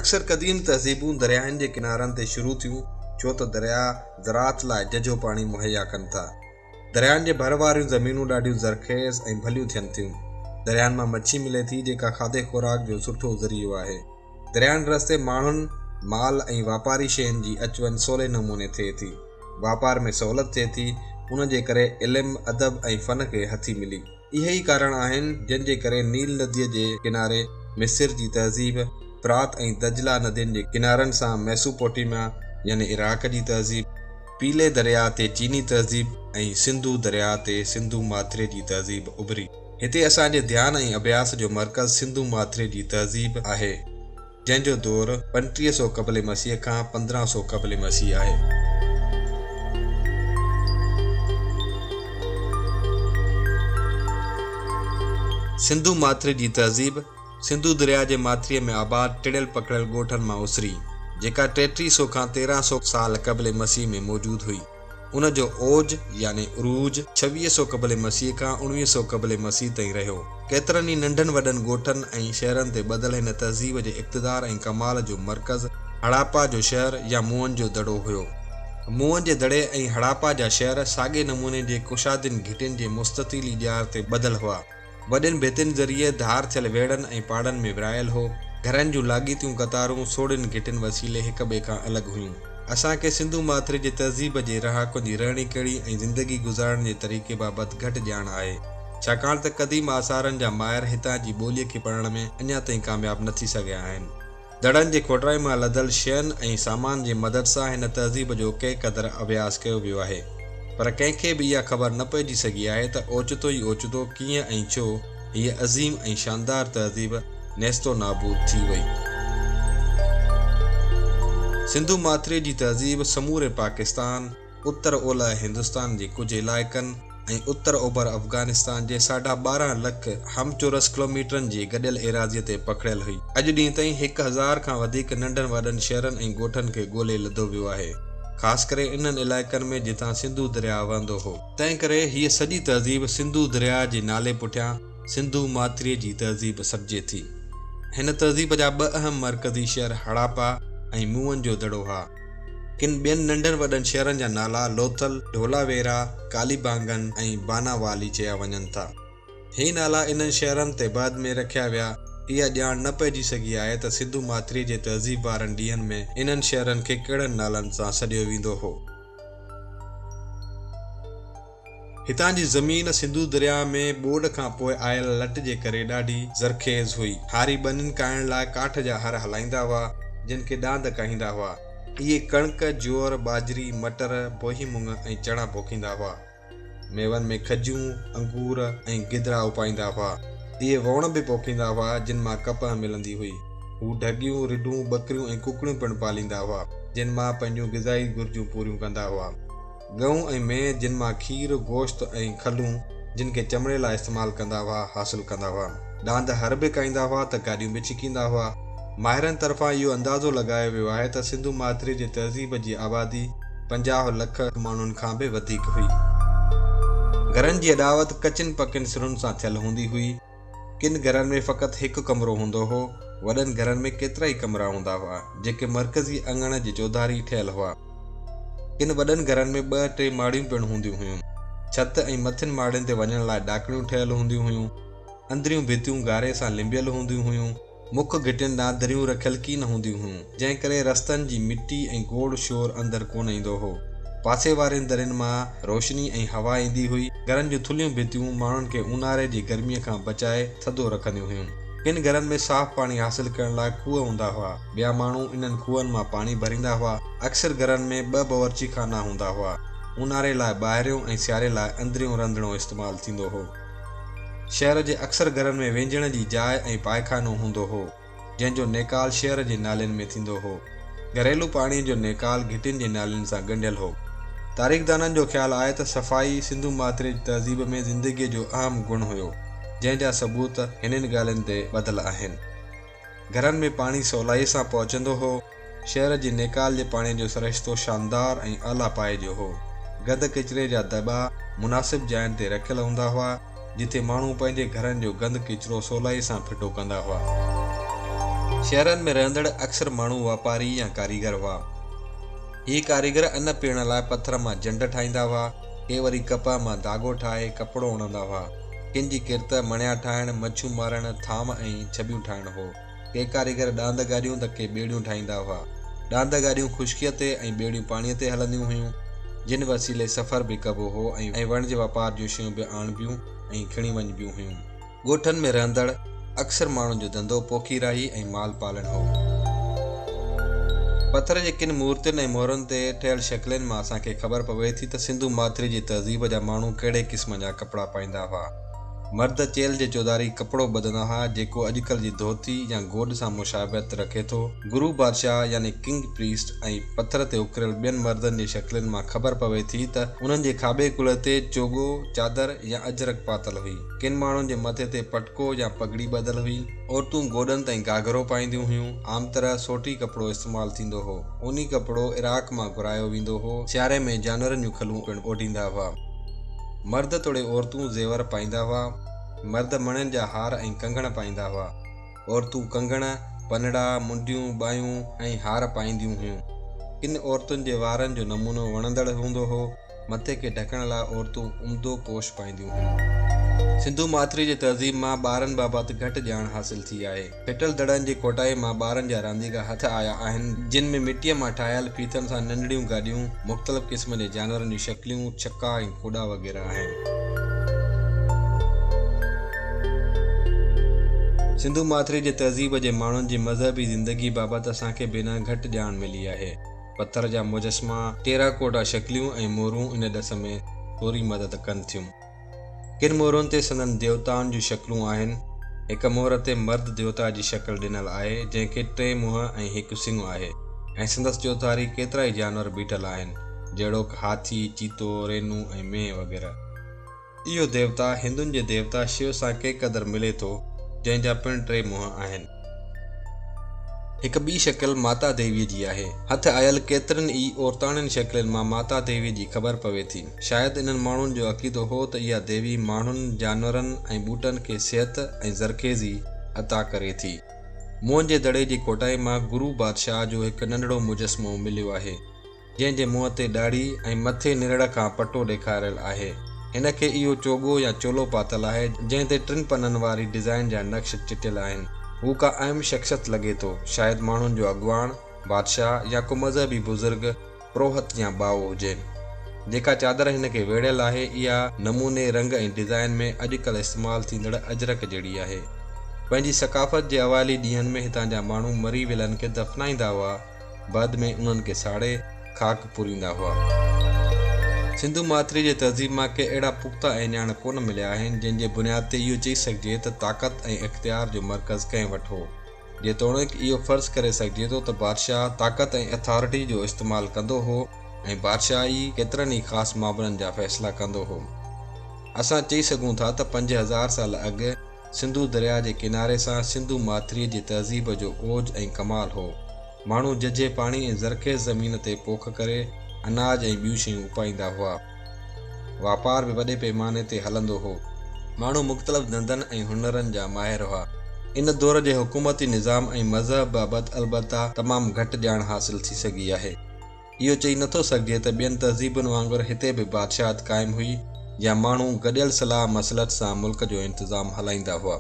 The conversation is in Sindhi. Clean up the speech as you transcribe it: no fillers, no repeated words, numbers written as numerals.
اڪثر قديم تهذيبون درياهن جي ڪنارن تي شروع ٿيون، ڇو ته درياهه زراعت لاء ججهو پاڻي مهيا ڪن ٿا. درياهن جي ڀر واريون زمينون ڏاڍيون زرخيز ۽ ڀليون ٿين ٿيون. درياهن مان مڇي ملي ٿي، جيڪا کاڌي خوراڪ جو سٺو ذريعو آهي. درياهن رستي ماڻهن، مال ۽ واپاري شين جي اچ وڃ سولي نموني ٿئي ٿي. واپار ۾ سهولت ٿئي ٿي، ان جي ڪري علم، ادب ۽ فن کي هٿي ملي. اهي ئي ڪارڻ آهن، جن جي ڪري نيل نديء جي ڪناري مصر جي تهذيب، فرات ۽ دجله ندين جي ڪنارن سان ميسوپوٽيميا يعني عراق جي تهذيب، پيلي درياء تي چيني تهذيب ۽ سنڌو درياء تي سنڌو ماٿري جي تهذيب اڀري. هتي اسان جي ڌيان ۽ اڀياس جو مرڪز سنڌو ماٿري جي تهذيب آهي. جنهن جو دور 35 سو قبل مسيح کان 15 سو قبل مسيح آهي. سنڌو ماٿري جي تهذيب سنڌو درياء جي ماٿريء ۾ آباد ٽڙيل پکڙيل ڳوٺن مان اسري، جيڪا 33 سو کان 13 سو سال قبل مسيح ۾ موجود هئي. ان جو اوج يعني عروج 26 سو قبل مسيح کان 19 سو قبل مسيح تائين رهيو. ڪيترن ئي ننڍن وڏن ڳوٺن ۽ شهرن تي ٻڌل هن تهذيب جي اقتدار ۽ ڪمال جو مرڪز هڙاپا جو شهر يا موئن جو دڙو هيو. موئن جي دڙي ۽ هڙاپا جا شهر ساڳئي نموني جي ڪشادين گهٽين جي مستطيلي ڄار تي ٻڌل هئا. وڏين ڀتين ذريعي ڌار ٿيل ويڙهن ۽ پاڙن ۾ ورهايل هو. گهرن جون لاڳيتيون قطارون سوڙهين گهٽين وسيلي هڪ ٻئي کان الڳ هيون. اسان کي سنڌو ماٿري جي تهذيب جي رهاڪن جي رهڻي ڪهڻي ۽ زندگي گذارڻ جي طريقي بابت گهٽ ڄاڻ آهي، ڇاڪاڻ ته قديم آثارن جا ماهر هتان جي ٻوليء کي پڙهڻ ۾ اڃا تائين ڪامياب نه ٿي سگهيا آهن. دڙن جي کوٽرائي مان لڌل شين ۽ سامان جي مدد سان هن تهذيب جو ڪي قدر اڀياس ڪيو ويو آهي، پر ڪنهن کي به اها خبر نه پئجي سگهي آهي ته اوچتو ئي اوچتو ڪيئن ۽ ڇو هيء عظيم ۽ شاندار تهذيب نيست و نابود ٿي وئي. سنڌو ماٿريء جي تهذيب سموري پاڪستان، اتر اولهه هندستان جي ڪجهه علائقن ۽ اتر اوڀر افغانستان جي ساڍا 12 لک هم چورس ڪلوميٽرن جي گڏيل ايراضيء تي پکڙيل هئي. اڄ ڏينهن تائين 1000 کان وڌيڪ ننڍن وڏن شهرن ۽ ڳوٺن کي ڳولي لڌو ويو آهي، خاص ڪري انهن علائقن ۾ جتان سنڌو درياهه وهندو هو. تنهنڪري هيء سڄي تهذيب سنڌو درياهه جي نالي پٺيان سنڌو ماٿريء جي تهذيب سڏجي ٿي. هن تهذيب جا ٻه اهم مرڪزي شهر هڙاپا ۽ موئن جو دڙو هئا. ڪن ٻين ننڍن وڏن شهرن جا نالا لوٿل، ڍولاويرا، ڪاليبانگن ۽ باناوالي چيا وڃن ٿا. هي نالا انهن شهرن تي بعد ۾ رکيا ويا. اها ڄاڻ نه پئجي سگهي آهي ته سنڌو ماٿريء جي تهذيب وارن ڏينهن ۾ انهن شهرن کي ڪهڙن نالن سان سڏيو ويندو هو. هتان جي زمين سنڌو درياهه ۾ ٻوڏ کان پوء آيل لٽ جي ڪري ڏاڍي زرخيز هئي. هاري ٻنين ڪاهڻ لاء ڪاٺ جا هر هلائيندا هئا، جن کي ڏاند ڪاهيندا هئا. اهي ڪڻڪ، جوئر، ٻاجهري، مٽر، بوهي مڱ ۽ چڻا پوکيندا هئا. ميون ۾ کجيون، انگور ۽ گدرا اپائيندا هئا. اهي ووڻ به پوکيندا هئا، جن مان ڪپهه ملندي هئي. هو ڍڳيون، رڍون، ٻڪريون ۽ ڪڪڙيون پڻ پاليندا هئا، جن مان پنهنجون غذائي گهرجون پوريون ڪندا هئا. ڳئون ۽ مينهن جن مان کير، گوشت ۽ کلون، جن کي چمڙي لاء استعمال ڪندا هئا، حاصل ڪندا هئا. ڏاند هر به ڪاهيندا هئا ته گاڏيون به ڇڪيندا هئا. ماهرن طرفان اهو اندازو لڳايو ويو آهي ته سنڌو ماٿري جي تهذيب جي آبادي 50 لک ماڻهن کان به وڌيڪ هئي. گهرن جي اڏاوت ڪچين پڪين سرن سان ٿيل هوندي هئي. ڪن گهرن ۾ فقط هڪ ڪمرو هوندو هو. وڏن گهرن ۾ ڪيترائي ڪمرا هوندا هئا، جيڪي مرڪزي اڱڻ جي چوڌاري ٺهيل هئا. ڪن وڏن گهرن ۾ ٻه ٽي ماڙيون پڻ هونديون هيون. ڇت ۽ مٿين ماڙين تي وڃڻ لاء ڏاڪڻيون ٺهيل هونديون هيون. اندريون ڀتيون گاري سان لنبيل هونديون هيون. مک گهٽين ڏانهن دريون رکيل ڪين هونديون هيون، جنهن ڪري رستن جي مٽي ۽ گوڙ شور اندر ڪونه ايندو هو. پاسي وارين درين مان روشني ۽ هوا ايندي هئي. گهرن جون ٿلهيون ڀتيون ماڻهن کي اونهاري جي گرميء کان بچائي ٿڌو رکنديون هيون. ڪن گهرن ۾ صاف پاڻي حاصل ڪرڻ لاء کوهه هوندا هئا. ٻيا ماڻهو انهن کوهن مان پاڻي ڀريندا هئا. اڪثر گهرن ۾ ٻه باورچي خانا هوندا هئا. اونهاري لاء ٻاهريون ۽ سياري لاء اندريون رنڌڻو استعمال ٿيندو هو. شهر جي اڪثر گهرن ۾ وينجهڻ جي جاء ۽ پائخانو هوندو هو، جنهن جو نيڪال شهر جي نالين ۾ ٿيندو هو. گهريلو پاڻيء جو نيڪال گهٽين جي نالين سان ڳنڍيل هو. تاريخدانن جو خيال آهي ته صفائي سنڌو ماٿري جي تهذيب ۾ زندگيء جو اهم گڻ هيو، جنهن جا ثبوت هنن ڳالهين تي ٻڌل آهن. گهرن ۾ پاڻي سولائيء سان پهچندو هو. شهر جي نيڪال جي پاڻيء جو سرشتو شاندار ۽ اعليٰ پائي جو هو. گند ڪچري جا دٻا مناسب جاين تي رکيل هوندا هئا، جتي ماڻهو پنهنجي گهرن جو گند ڪچرو سولائيء سان ڦٽو ڪندا هئا. شهرن ۾ رهندڙ اڪثر ماڻهو واپاري يا ڪاريگر هئا. هي ڪاريگر ان پيهڻ لاء پٿر مان جنڊ ٺاهيندا هئا، ڪي وري ڪپهه مان ڌاڳو ٺاهي ڪپڙو اڻندا هئا. ڪن جي ڪرت مڻيا ٺاهڻ، مڇيون مارڻ، ٿانو ۽ ڇٻيون ٺاهڻ هو. ڪي ڪاريگر ڏاند گاڏيون ته ڪي ٻيڙيون ٺاهيندا هئا. ڏاند گاڏيون خشڪيء تي ۽ ٻيڙيون پاڻيء تي هلنديون هيون، جن وسيلي سفر به ڪبو هو ۽ وڻج واپار جون شيون به آڻبيون ۽ کڻي وڃبيون هيون. ڳوٺن ۾ رهندڙ اڪثر ماڻهن جو ڌنڌو پوکي راهي ۽ مال پالڻ هو. پٿر جي ڪن مورتين ۽ مهرن تي ٺهيل شڪلين مان اسان کي خبر پوي ٿي ته سنڌو ماٿري جي تهذيب جا ماڻهو ڪهڙي قسم جا ڪپڙا پائيندا هئا. مرد چيلهه جي چوڌاري ڪپڙو ٻڌندا هئا، جيڪو اڄڪلهه جي ڌوتي يا گوڏ سان مشابهت رکي ٿو. گرو بادشاهه يعني ڪنگ پريسٽ ۽ پٿر تي اڪريل ٻين مردن جي شڪلين مان خبر پوي ٿي ته انهن جي کاٻي ڪلهي تي چوڳو، چادر يا اجرڪ پاتل هئي. ڪن ماڻهن جي مٿي تي پٽڪو يا پڳڙي ٻڌل هئي. عورتون گوڏن تائين گهاگهرو پائينديون هيون. عام طرح سوٽي ڪپڙو استعمال ٿيندو هو. اوني ڪپڙو عراق مان گهرايو ويندو هو. سياري ۾ جانورن جون کلون پڻ اوڍيندا هئا. مرد توڙي عورتون زيور پائيندا هئا. مرد مڻين جا هار ۽ ڪنگڻ پائيندا هئا. عورتون ڪنگڻ، پنڙا، منڊيون، ٻانهيون ۽ هار پائينديون هيون. ڪن عورتن جي وارن جو نمونو وڻندڙ هوندو هو. مٿي کي ڍڪڻ لاء عورتون عمدو پوش پائينديون هيون. سنڌو ماٿري جي تهذيب مان ٻارن بابت گهٽ ڄاڻ حاصل ٿي آهي. ڦٽل دڙن جي کوٽائي مان ٻارن جا رانديڪا هٿ آيا آهن، جن ۾ مٽيء مان ٺاهيل ڦيٿن سان ننڍڙيون گاڏيون، مختلف قسم جي جانورن جون شڪليون، ڇڪا ۽ ڪوڏا وغيره آهن. سنڌو ماٿري جي تهذيب جي ماڻهن جي مذهبي زندگي بابت اسان کي بنهه گهٽ ڄاڻ ملي آهي. پٿر جا مجسما، ٽيراڪوٽا شڪليون ۽ مورون ان ڏس ۾ ٿوري مدد ڪن ٿيون. ڪن مورن تي سندن ديوتائن جون شڪلون آهن. هڪ مهر تي مرد ديوتا جي شڪل ڏنل آهي، جنهن کي ٽي منهن ۽ هڪ سڱ آهي ۽ سندس چوڌاري ڪيترائي جانور بيٺل آهن، جهڙوڪ هاٿي، چيتو، رينو ۽ مينهن وغيره. اهو ديوتا هندن جي ديوتا شو سان ڪي قدر ملي ٿو، جنهن جا پڻ ٽي منهن آهن. هڪ ٻي شڪل ماتا ديويء جي آهي. هٿ آيل ڪيترين ئي عورتاڻين شڪلين مان ماتا ديويء جي خبر پوي ٿي. شايد انهن ماڻهن جو عقيدو هو ته اها ديوي ماڻهن، جانورن ۽ ٻوٽن کي صحت ۽ زرخيزي عطا ڪري ٿي. موهن جي دڙي جي کوٽائي مان گرو بادشاهه جو هڪ ننڍڙو مجسمو مليو آهي. جنهن جي منهن تي ڏاڙهي ۽ مٿي نرڙ کان پٽو ڏيکاريل آهي. هن کي اهو چوڳو يا چولو پاتل آهي، جنهن تي ٽن پنن واري ڊزائين جا نقش چٽيل آهن. هو ڪا اهم شخصيت لڳي ٿو، شايد ماڻهن جو اڳواڻ، بادشاهه يا ڪو مذهبي بزرگ، پروهت يا ٻائو هجي. جيڪا چادر هن کي ويڙهيل آهي، اها نموني، رنگ ۽ ڊزائين ۾ اڄڪلهه استعمال ٿيندڙ اجرڪ جهڙي آهي. پنهنجي ثقافت جي اوائلي ڏينهن ۾ هتان جا ماڻهو مري ويلن کي دفنائيندا هئا. بعد ۾ انهن کي ساڙي خاڪ پوريندا هئا. سنڌو ماٿري جي تهذيب مان ڪي اهڙا پختا اهڃاڻ ڪونه مليا آهن، جن جي بنياد تي اهو چئي سگهجي ته طاقت ۽ اختيار جو مرڪز ڪنهن وٽ هو. جيتوڻيڪ اهو فرض ڪري سگهجي ٿو ته بادشاهه طاقت ۽ اٿارٽي جو استعمال ڪندو هو ۽ بادشاهه ئي ڪيترن ئي خاص معاملن جا فيصلا ڪندو هو. اسان چئي سگهون ٿا ته 5000 سال اڳ سنڌو درياء جي ڪناري سان سنڌو ماٿريء جي تهذيب جو اوج ۽ ڪمال هو. ماڻهو ججهي پاڻي ۽ زرخيز زمين تي پوک ڪري اناج ۽ ٻيون شيون اپائيندا هئا. واپار به وڏي پيماني تي هلندو هو. ماڻهو مختلف ڌنڌن ۽ هنرن جا ماهر هئا. ان دور جي حڪومتي نظام ۽ مذهب بابت البته تمام گهٽ ڄاڻ حاصل ٿي سگهي آهي. اهو چئي نٿو سگهجي ته ٻين تهذيبن وانگر هتي به بادشاهت قائم هئي يا ماڻهو گڏيل صلاح مصلحت سان ملڪ جو انتظام هلائيندا هئا.